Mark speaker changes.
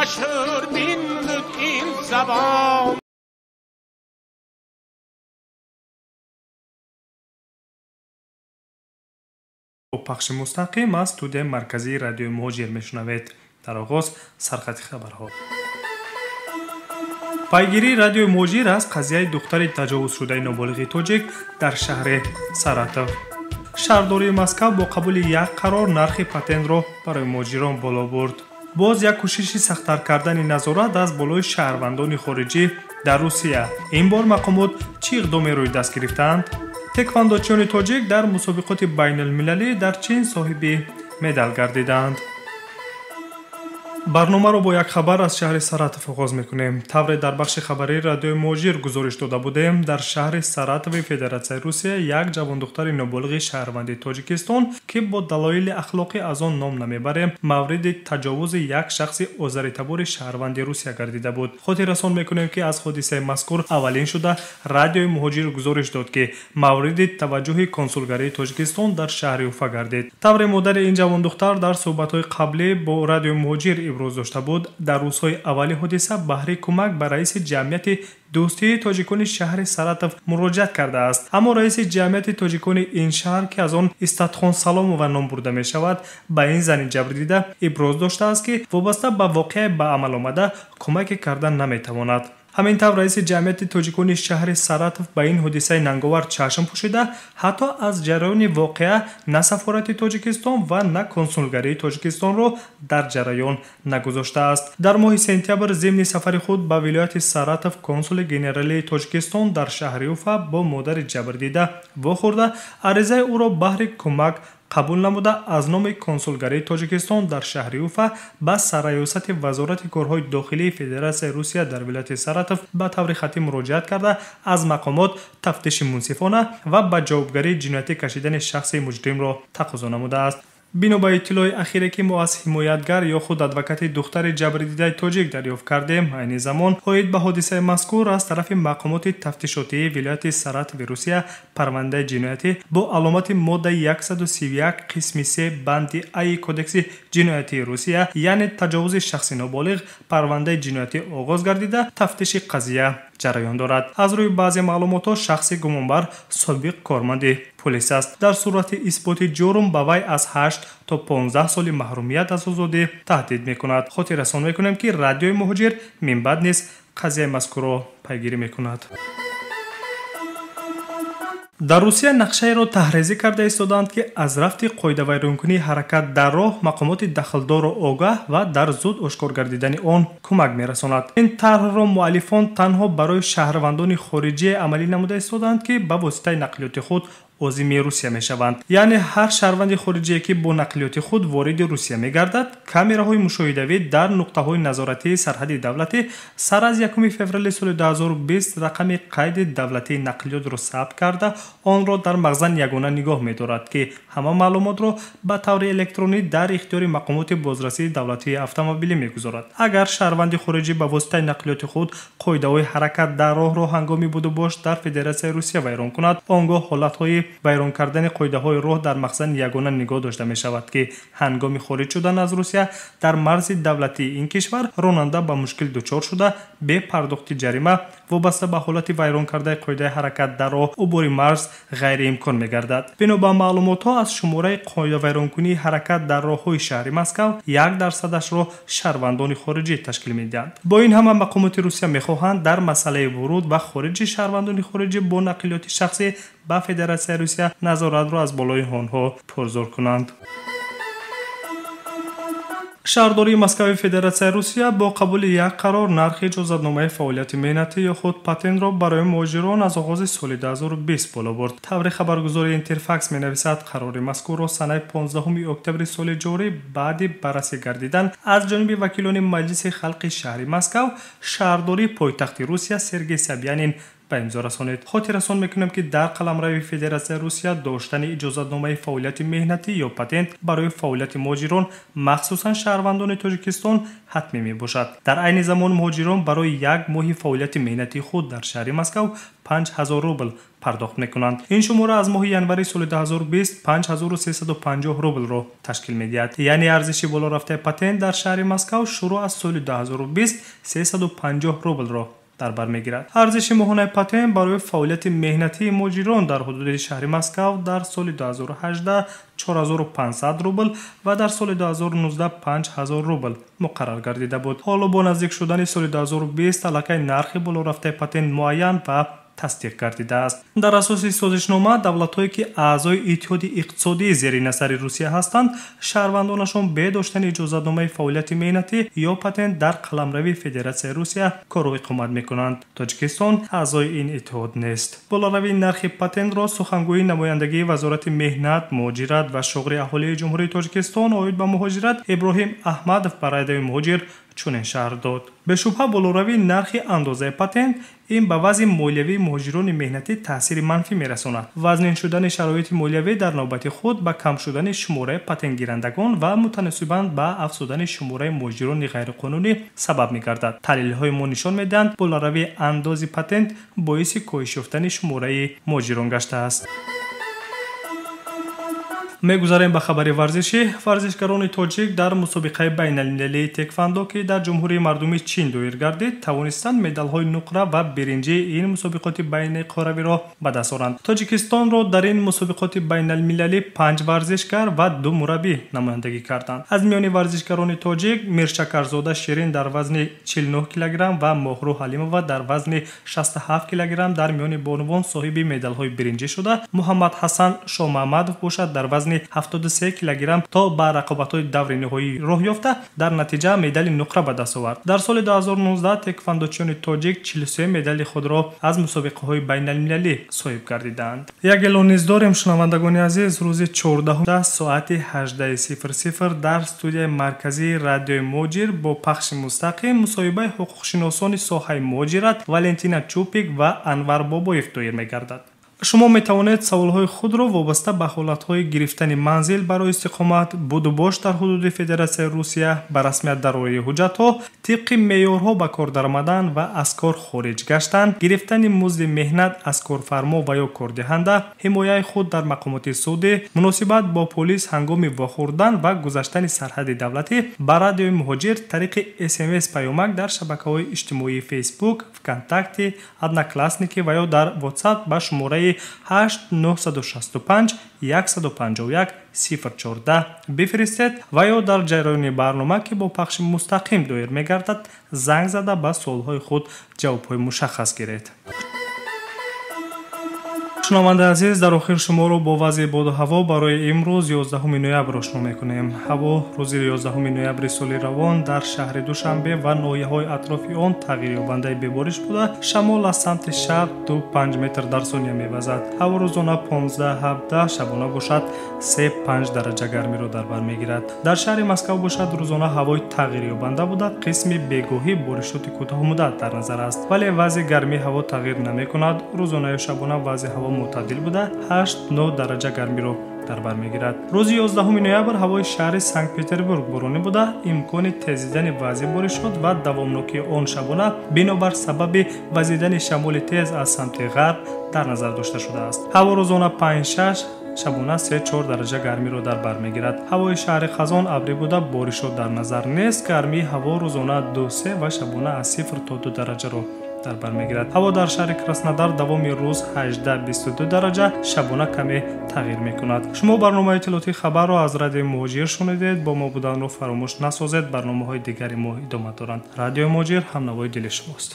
Speaker 1: Meşhur bin lüt'in zaban.
Speaker 2: Пахши мустақим аз студияи марказии радиои Муҳоҷир мешунавед. Дар оғоз сархати хабарҳо. Пайгирии радиои Муҳоҷир аз қазияи духтари таҷовузшудаи ноболиғи тоҷик дар шаҳри Саратов. Шаҳрдории Москав бо қабули як қарор нархи патентро барои муҳоҷирон боло бурд. Боз як кӯшиши сахттар кардани назорат аз болои шаҳрвандони хориҷӣ дар Русия. Ин бор мақомот чӣ иқдоме рӯи даст гирифтаанд? Теквандочиёни тоҷик дар мусобиқоти байналмилалӣ дар Чин соҳиби медал гардиданд. Барномаро бо як хабар аз шаҳри Саратов оғоз мекунем. Тавре дар бахши хабарии радиои Муҳоҷир гузориш дода будем, дар шаҳри Саратови Федератсияи Русия як ҷавондухтари ноболиғи шаҳрванди Тоҷикистон, ки бо далоили ахлоқӣ аз он ном намебарем, мавриди таҷовузи як шахси озаритабори шаҳрванди Русия гардида буд. Хотиррасон мекунем, ки аз ҳодисаи мазкур аввалин шуда радиои Муҳоҷир гузориш дод, ки мавриди таваҷҷӯҳи консулгарии Тоҷикистон дар шаҳри Уфа гардид. Тавре модари ин ҷавондухтар дар суҳбатҳои қаблӣ бо радиои Муҳоҷир иброз дошта буд, дар рӯзҳои аввали ҳодиса баҳри кӯмак ба раиси ҷамъияти дӯстии тоҷикони шаҳри Саратов муроҷиат кардааст. Аммо раиси ҷамъияти тоҷикони ин шаҳр, ки аз он Истатхон Саломова ном бурда мешавад, ба ин зани ҷабрдида иброз доштааст, ки вобаста ба воқеаи ба амал омада кӯмаке карда наметавонад. Ҳамин тавр раиси ҷамъияти тоҷикони шаҳри Саратов ба ин ҳодисаи нанговар чашм пӯшида, ҳатто аз ҷараёни воқеа на сафорати Тоҷикистон ва на консулгарии Тоҷикистонро дар ҷараён нагузоштааст. Дар моҳи сентябр зимни сафари худ ба вилояти Саратов консули генералии Тоҷикистон дар шаҳри Уфа бо модари ҷабрдида вохӯрда, аризаи ӯро баҳри кӯмак қабул намуда, аз номи консулгарии Тоҷикистон дар шаҳри Уфа ба сарраёсати Вазорати корҳои дохилии Федератсияи Русия дар вилояти Саратов ба таври хаттӣ муроҷиат карда, аз мақомот тафтиши мунсифона ва ба ҷавобгарии ҷиноятӣ кашидани шахси муҷримро тақозо намудааст. Бино ба иттилои ахире, ки мо аз ҳимоятгар ё худ адвокати духтари ҷабрдидаи тоҷик дарёфт кардем, айни замон оид ба ҳодисаи мазкур аз тарафи мақомоти тафтишотии вилояти Саратови Русия парвандаи ҷиноятӣ бо аломати моддаи 131 қисми 3 банди Аи Кодекси ҷиноятии Русия, яъне таҷовузи шахси ноболиғ, парвандаи ҷиноятӣ оғоз гардида, тафтиши қазия ҷараён дорад. Аз рӯи баъзе маълумотҳо шахси гумонбар собиқ корманди полис аст. Дар сурати исботи ҷурм ба вай аз 8 то 15 соли маҳрумият аз озодӣ таҳдид мекунад. Хотиррасон мекунем, ки радиои Муҳоҷир минбаъд низ қазияи мазкурро пайгирӣ мекунад. Дар Русия нақшаеро таҳрезӣ карда истодаанд, ки аз рафти қоидавайронкунии ҳаракат дар роҳ мақомоти дахлдорро огаҳ ва дар зуд ошкор гардидани он кӯмак мерасонад. Ин тарҳро муаллифон танҳо барои шаҳрвандони хориҷие амалӣ намуда истодаанд, ки ба воситаи нақлиёти худ озими Русия мешаванд. Яъне ҳар шаҳрванди хориҷие, ки бо нақлиёти худ вориди Русия мегардад, камераҳои мушоҳидавӣ дар нуқтаҳои назоратии сарҳади давлатӣ сар аз 1 феврали соли 2020 рақами қайди давлатии нақлиётро сабт карда, онро дар мағзан ягона нигоҳ медорад, ки ҳама маълумотро ба таври электронӣ дар ихтиёри мақомоти бозрасии давлатии автомобилӣ мегузорад. Агар шаҳрванди хориҷӣ ба воситаи нақлиёти худ қоидаҳои ҳаракат дар роҳро ҳангоми будубош дар Федератсияи Русия вайрон кунад, он гоҳ ҳолатҳои вайрон кардани қоидаҳои роҳ дар махзани ягона нигоҳ дошта мешавад, ки ҳангоми хориҷ шудан аз Русия дар марзи давлатии ин кишвар ронанда ба мушкил дучор шуда, бе пардохти ҷарима вобаста ба ҳолати вайрон кардаи қоидаи ҳаракат дар роҳ убури марз ғайриимкон мегардад. Бино ба маълумотҳо аз шумораи қоидавайронкунии ҳаракат дар роҳҳои шаҳри Москав 1%-ашро шаҳрвандони хориҷӣ ташкил медиҳанд. Бо ин ҳама мақомоти Русия мехоҳанд дар масъалаи вуруд ва хориҷи шаҳрвандони хориҷӣ бо нақлиёти шахсӣ ба Федератсияи Русия назоратро аз болои онҳо пурзур кунанд. Шаҳрдории Москави Федератсияи Русия бо қабули як қарор нархи иҷозатномаи фаъолияти меҳнатӣ ё худ патентро барои муҳоҷирон аз оғози соли 2020 боло бурд. Таври хабаргузории Интерфакс менависад, қарори мазкурро санаи 15 октябри соли ҷорӣ баъди баррасӣ гардидан аз ҷониби вакилони Маҷлиси халқи шаҳри Москав шаҳрдории пойтахти Русия Сергей Собянин ба имзо расонид. Хотиррасон мекунем, ки дар қаламрави Федератсияи Русия доштани иҷозатномаи фаъолияти меҳнатӣ ё патент барои фаъолияти муҳоҷирон, махсусан шаҳрвандони Тоҷикистон, ҳатмӣ мебошад. Дар айни замон муҳоҷирон барои як моҳи фаъолияти меҳнатии худ дар шаҳри Москав 5000 рубл пардохт мекунанд. Ин шумора аз моҳи январи соли 2020 5350 рублро ташкил медиҳад. Яъне арзиши болорафтаи патент дар шаҳри Москав шурӯъ аз соли 2020 350 рублро дар бар мегирад. Арзиши моҳонаи патент барои фаъолияти меҳнатии муҳоҷирон дар ҳудуди шаҳри Москав дар соли 2018 4500 рубл ва дар соли 2019 5000 рубл муқаррар гардида буд. Ҳоло бо наздик шудани соли 2020 аллакай нархи болорафтаи патент муайян ва тасдиқ гардидааст. Дар асоси созишнома давлатҳое ки аъзои Иттиҳоди иқтисодии зери назари Русия ҳастанд, шаҳрвандонашон бе доштани иҷозатномаи фаъолияти меҳнатӣ ё патент дар қаламрави Федератсияи Русия кору иқомат мекунанд. Тоҷикистон аъзои ин иттиҳод нест. Болоравии нархи патентро сухангӯи намояндагии Вазорати меҳнат, муҳоҷират ва шуғли аҳолии Ҷумҳурии Тоҷикистон оид ба муҳоҷират Иброҳим Аҳмадов ба радиои Муҳоҷир чунин шарҳ дод. Бешубҳа болоравии нархи андозаи патент ин ба вазъи молиявии муҳоҷирони меҳнатӣ таъсири манфӣ мерасонад. Вазнин шудани шароити молиявӣ дар навбати худ ба кам шудани шумораи патентгирандагон ва мутаносибан ба афзудани шумораи муҳоҷирони ғайриқонунӣ сабаб мегардад. Таҳлилҳои мо нишон медиҳанд, болоравии андози патент боиси коҳиш ёфтани шумораи муҳоҷирон гаштааст. Мегузарем ба хабари варзишӣ. Варзишгарони тоҷик дар мусобиқаи байналмилалии теквандо, ки дар Ҷумҳурии Мардумии Чин доир гардид, тавонистанд медалҳои нуқра ва биринҷии ин мусобиқоти байниқоравиро ба даст оранд. Тоҷикистонро дар ин мусобиқоти байналмилалӣ 5 варзишгар ва 2 мураббӣ намояндагӣ карданд. Аз миёни варзишгарони тоҷик Миршакарзода Ширин дар вазни 49 килограмм ва Моҳрӯ Ҳалимова дар вазни 67 килограмм дар миёни бонувон соҳиби медалҳои биринҷӣ шуда, Муҳаммад Ҳасан Шомаҳмадов бошад дар вазни 73 килограмм то ба рақобатҳои даври ниҳоӣ роҳ ёфта, дар натиҷа медали нуқра ба даст овард. Дар соли 2019 теквандочиёни тоҷик 43 медали худро аз мусобиқаҳои байналмилалӣ соҳиб гардиданд. Як эълон низ дорем, шунавандагони азиз. Рӯзи 14 соати 18:00 дар студияи марказии радиои Муҳоҷир бо пахши мустақим мусоҳибаи ҳуқуқшиносони соҳаи муҳоҷират Валентина Чупик ва Анвар Бобоев доир мегардад. Шумо метавонед саволҳои худро вобаста ба ҳолатҳои гирифтани манзил барои истиқомат, будубош дар ҳудуди Федератсияи Русия, ба расмият дароии ҳуҷҷатҳо, тибқи меъёрҳо ба кор даромадан ва аз кор хориҷ гаштан, гирифтани музди меҳнат аз корфармо ва ё кордиҳанда, ҳимояи худ дар мақомоти судӣ, муносибат бо полис ҳангоми вохӯрдан ва гузаштани сарҳади давлатӣ ба радиои Муҳоҷир тариқи СМС паёмак дар шабакаҳои иҷтимоии Фейсбук, ВКонтакте, Одноклассники ва ё дар WhatsApp ба шумораи 8 965 151 014 бифиристед ва ё дар ҷараёни барнома, ки бо пахши мустақим доир мегардад, занг зада ба суолҳои худ ҷавобҳои мушаххас гиред. Шунавандаи азиз, дар охир шуморо бо вазъи боду ҳаво барои имрӯз 11 ноябр ошно мекунем. Ҳаво рӯзи 11 ноябри соли равон дар шаҳри Душанбе ва ноҳияҳои атрофи он тағйирёбандаи бебориш буда, шамол аз самти шарқ 2-5 метр дар сония мевазад. Ҳаво рӯзона 15-17, шабона бошад 3-5 дараҷа гармиро дар бар мегирад. Дар шаҳри Москав бошад рӯзона ҳавои тағйирёбанда буда, қисми бегоҳӣ боришоти кӯтоҳмуддат дар назар аст, вале вазъи гармии ҳаво тағйир намекунад. Рӯзона ё шабона вазъи ҳаво мӯътадил буда, 8-9 дараҷа гармиро дар бар мегирад. Рӯзи 11 ноябр ҳавои шаҳри Санкт-Петербург боронӣ буда, имкони тезидани вазъи боришот ва давомнокии он шабона бинобар сабаби вазидани шамоли тез аз самти ғарб дар назар дошта шудааст. Ҳаво рӯзона 5-6, шабона 3-4 дараҷа гармиро дар бар мегирад. Ҳавои шаҳри Қазон абрӣ буда, боришот дар назар нест. Гармии ҳаво рӯзона 2-3 ва шабона аз 0 то 2 дараҷаро дар бар мегирад. Ҳаво дар шаҳри Краснодар давоми рӯз 18-22 дараҷа, шабона каме тағйир мекунад. Шумо барномаи иттилоотии хабарро аз радиои Муҳоҷир шунидед. Бо мо буданро фаромӯш насозед. Барномаҳои дигари мо идома доранд. Радиои Муҳоҷир ҳамнавои дили шумост.